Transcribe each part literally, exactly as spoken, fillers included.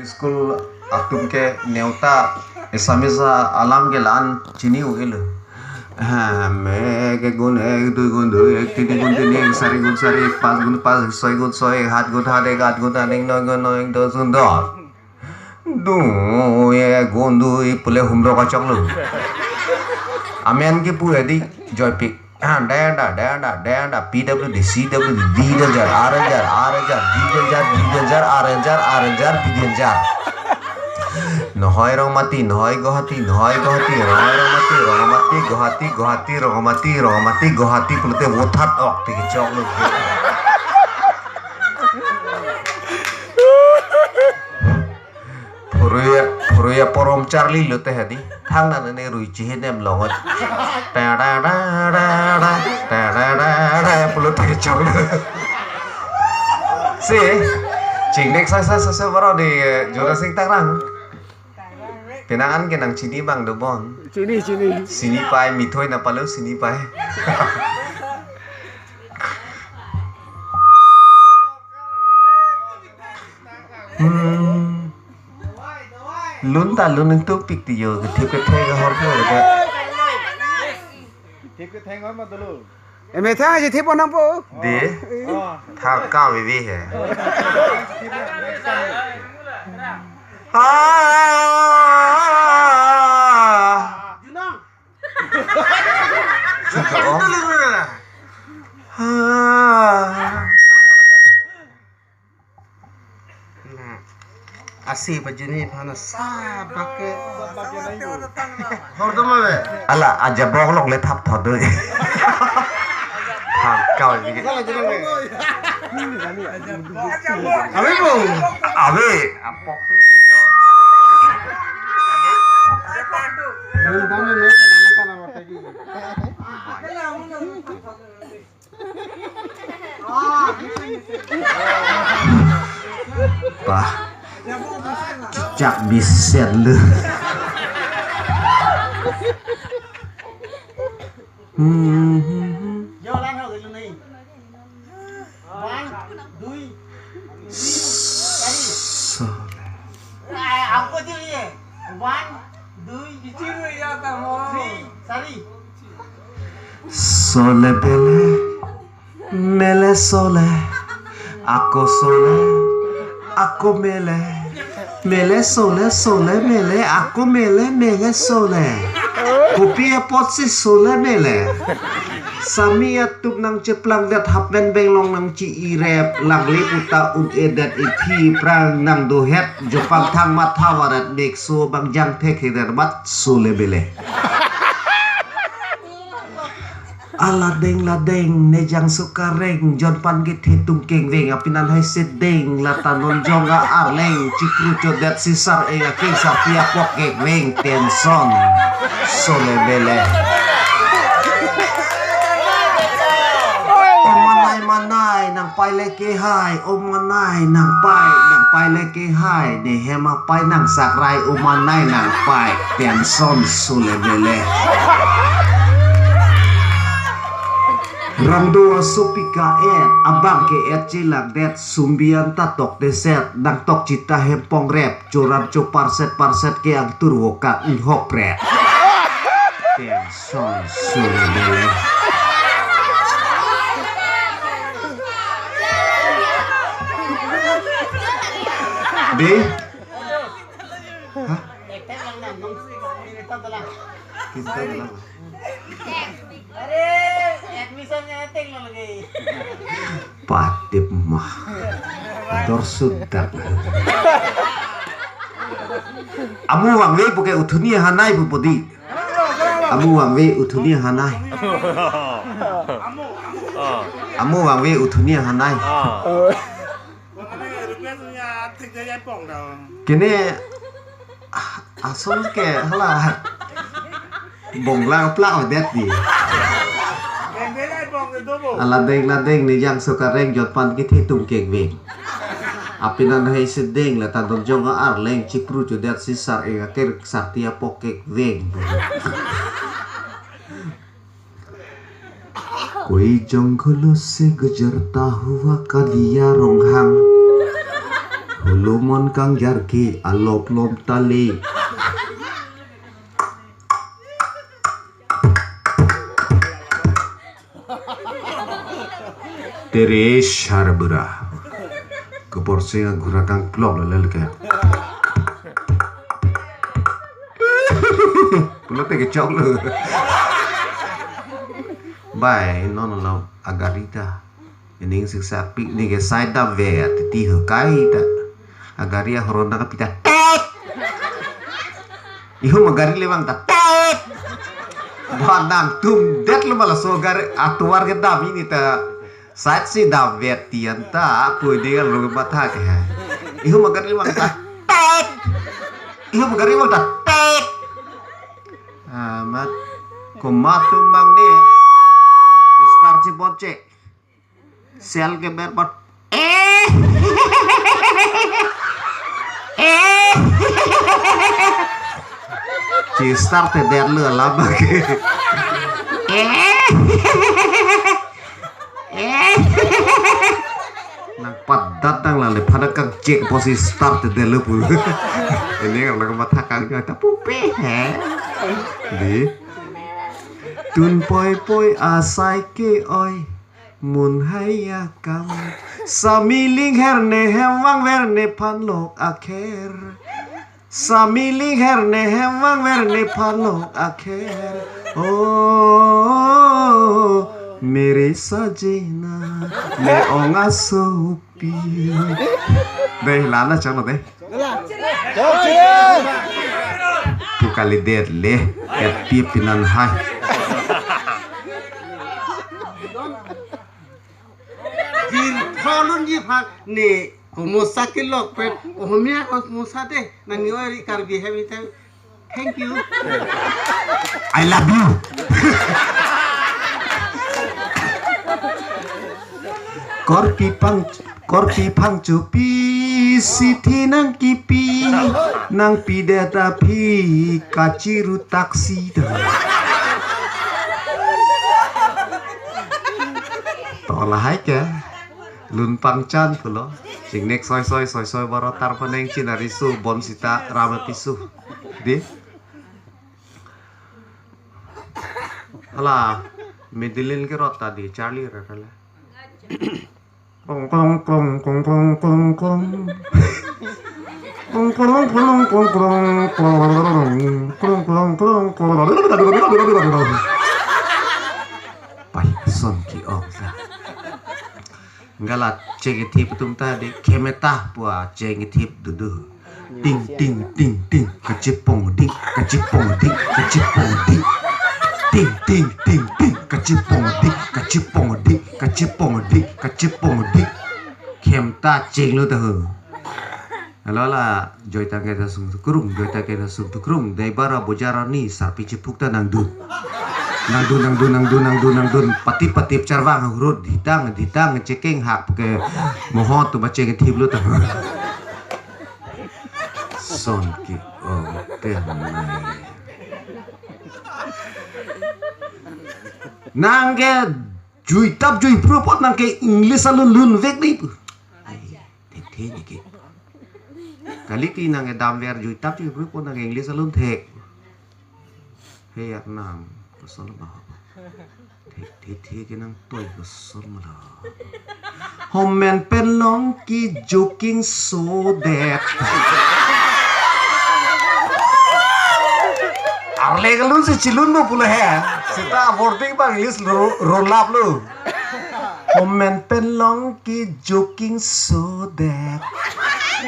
School atum ke neuta Assamese alam ke la-an chini-o-elo. Ham, ek, ek gun ek, dui gun dui, ek, tini gun tini, ek, sari gun sari, ek, pas gun pas, ek, soi gun soi, ek, hat gun hat, ek, at gun at, ek, noi gun noi, ek, dos gun dos. Dui, ek gun dui pule humrok kachoklo. Amen kepu edi, joypik. Ah, da, da, da, da, da, da, P W D, C W D, D danger, R danger, R danger, D danger, D danger, R danger, R danger, D danger. Nohoi Rongmati, nohoi Guwahati, nohoi Guwahati, nohoi Rongmati, Rongmati, Guwahati, Guwahati, Rongmati, Rongmati, Guwahati, pulote vothat ok, tikechoklo. Phuruya, phuruya porom charli lote hadi. Thang nang ne rui chihin em longot. Ta ta ta ta ta, ta ta ta ta, pulote chong. Si, chingnek sa sa sa sa baru di Jora Sing Tangrang. Penang an ke nangchini abang dobon. Chini, chini. Sini pai, mithoi na palu sini pai. Hmm. Lun ta lun nangtupik ti yo, kethip kethe kahor ko ka. Thip ketheng ma dolo. Eme thang aji thip onang po. De. Oh. Thang ka vivi he. Ah. Junang. Junang. Ah. Na, asi bajuni phana sa bak ke. Hordom ave. Ala aja bok lok le thap thot doi. Thap kau ni. Ave bo. Ave. Apok sih tu. Bah. Cak bisen lu. Hmm. Yo, lan ho, lu nahi. One, dui, tini, sari. Sole. Ah, apo dili ye. One, dui, tini, sari. Sole bele, mele sole, ako sole, ako mele, mele sole, sole mele, ako mele, mele sole. Kopi apotsi sole mele. Sami atum nangcheplangdet, hapmen benglong nangchi-irep, langli puta un-edet, iphi prang nangdohet, jopang thang matha varet, mekso bang jang thek hederbat, sole bele. Aladeng ladeng, nejang sukareng, jonpan kethe tung kengveng, apinan hai sedeng, lata non jong a-arleng, chikru chodet sisar eng akeng sapi apok kengveng, tension, sole bele. Omanai manai, nangpai le kehai, omanai, nangpai, nangpai le kehai, nehem apai nangsakrai, omanai, nangpai, tension, sole bele. Rongdo asopi ka-et, abang ke-et chelangdet, sumbi anta tokteset, nangtok chita hempong rep, choran cho parset parset ke angtur vokak inghok pret. Tension sole bele. Di? Hah? Kita bilang. Are, admission nya teng lo lagi. Patip mah. Dor sudak. Amu vangve puke uthuni hanai pu podi. Amu vangve uthuni hanai. Amu vangve uthuni hanai. Kene, ah, asol ke hala. Bonglang plak odet di. Aladeng ladeng nejang sukareng jonpan kethe tung kengveng. Apinan hai sedeng lata don jong a-arleng chikru chodet sisar eng aker sarti apok kengveng. कोई जंगलों से गुजरता हुआ कालिया Ronghang. Lumon kangjar ke alop lom tale. Tere sharbura. Keporsing aghura kangklok lele ke. Pulote kechok lo. Bai, non lo agari ta. Ining siksa pik ni ke sai da ve ati ti ho kai ta. Agari ahorn na kapita. Tet! Ihum agari le vang ta. Tet! Ba nangtum det lo ma laso gari atovar kedam ini ta. Side si dam vet tian ta, pui dia lo matha ke hai. Ihum agari le vang ta. Tet! Ihum agari vang ta. Tet! Amat. Komat tum bang ni. Start si bot cek. Sel ke ber bot. Eh. Eh. Si start te der lo lama ke. Eh. Eh. Nangpadat nang lale pada kang cek posi start te der lo pu. Ini nang matha kang ta pupe he. Di. Tun poi poi asai ke oi. Mun hai akam. Samiling herne hem vang verne phanlok akher. Samiling herne hem vang verne phanlok akher. Oh, mere sajena, me ong asopi. Dei, lana chang lo dei. Pu kali det le, et pi pinan hai. Din tholun ji phan ne komosa kelok pen Ohomia komosa de nang ni ori Karbi hem item. Thank you. I love you. Korpi pang, korpi pang chupi, sithi nangkipi, nangpidet aphi kachiru taksi do. To lahai ke, lun pangchan pulo. Chingnek soi soi, soi soi baro tar paneng chinari su, bon sita rama pisu. Di? Hala, Medellin ke rot ta di, Charlie re kala. Kong, kong, kong, kong, kong, kong, kong. Kong, kong, kong, kong, kong, kong. Kong, kong, kong, kong. Pai, son ki-ong ta. Gala cheng ithip atum ta di khemeta pua cheng ithip dudu. Ting, ting, ting, ting, kachipong ding, kachipong ding, kachipong ding. Ting, ting, ting, ting, kachipong ding, kachipong ding, kachipong ding, kachipong ding. Khemta cheng lo ta ho. Hala la, joita ke ta sung tukrung, joita ke ta sung tukrung, dei bara bojarani, sarpi chipuk ta nangdun. Nangdun, nangdun, nangdun, nangdun, nangdun, patip, patip, charvang, hurut, dhitang, dhitang, chekeng hak, ke mohon tu ba cheng ithip lo ta. Son ki-ong te nai. Nang ke juitap juiphru apot nang ke English alun lunvek di pu. Ai, thekthe ni ke. Kali ti nang ke damver juitap juiphru apot nang ke English alun thek. He yak nang, kosol ba. Thek, thekthe ke nang toi kosol ma la. Homen pen long ki joking so that. Arle kalun si chilun mo pula he. Sita boarding bang English ro-, rolap lo. Homen pen long ki joking so that.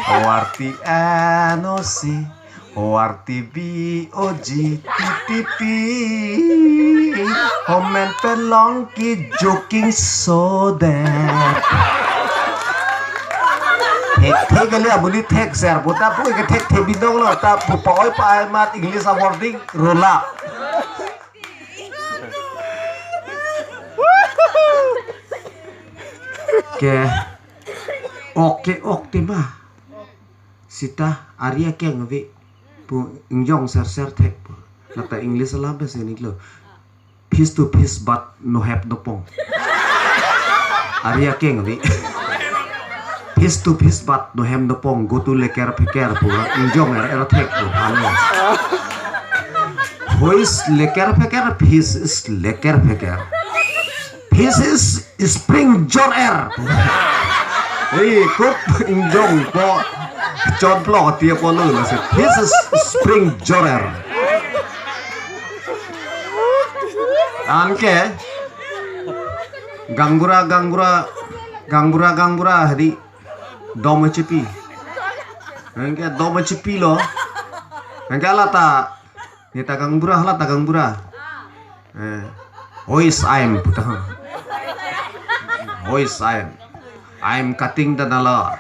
O R T N O C, O R T B O G T T P. Homen pen long ki joking so that. Thekthe kali abuli thek ser, buta pu ke thekthe bidong lo, ta pu pa-oi pa-ai mat English a wording rolap. Ke, ok ke ok tema. Sita ari akeng ave pu ingjong ser ser thek pu. Lata English alam pe se niklo. Face to face but no hep no pong. Ari akeng ave. Face to face but no hem no pong, go to leker peker pu ingjong er er thek pu halo. Who is leker peker? Face is leker peker. Face is spring jor er. Hei, kup ingjong po. Chot plok tia po lo lo se. Face is spring jor er. Anke. Gangbura, gangbura, gangbura, gangbura, hadi. Dom chipi. Anke dom chipi lo. Anke lata. Neta gangbura, lata gangbura. Eh. Hois I am puta. Hois I am. I am cutting the nala.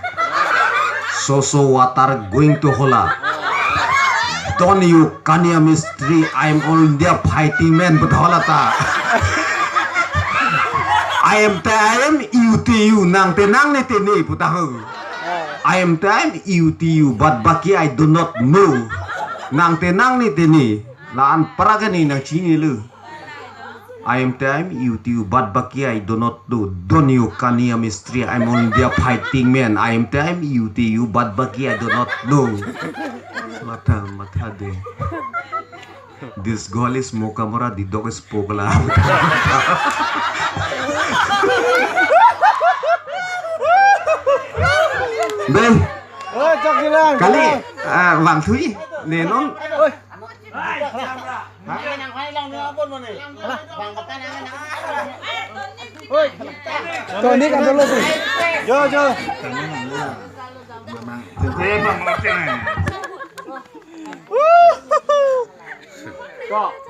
So so water going to hola. Don't you Kania Mistry, I am all India fighting man puta hola ta. I am te I am, you te you, nang te nang, ne te ne puta ho. I am te I am, you te you, but baki I do not know. Nang te nang, ne te ne. La-an para ke ne nang chinine lo. I am time, you to you, but baki I do not know. Don't you Kania Mistry, I am all India fighting man. I am time, you to you, but baki I do not know. Matha, matha de. This girl is Mokamora, the dog is Pogla. Be, Oh, chok hilang. Kali, ah, Bang Thui, ne non. Oi. Oi. Tony kan dulu sih. Jo, jo. Kok.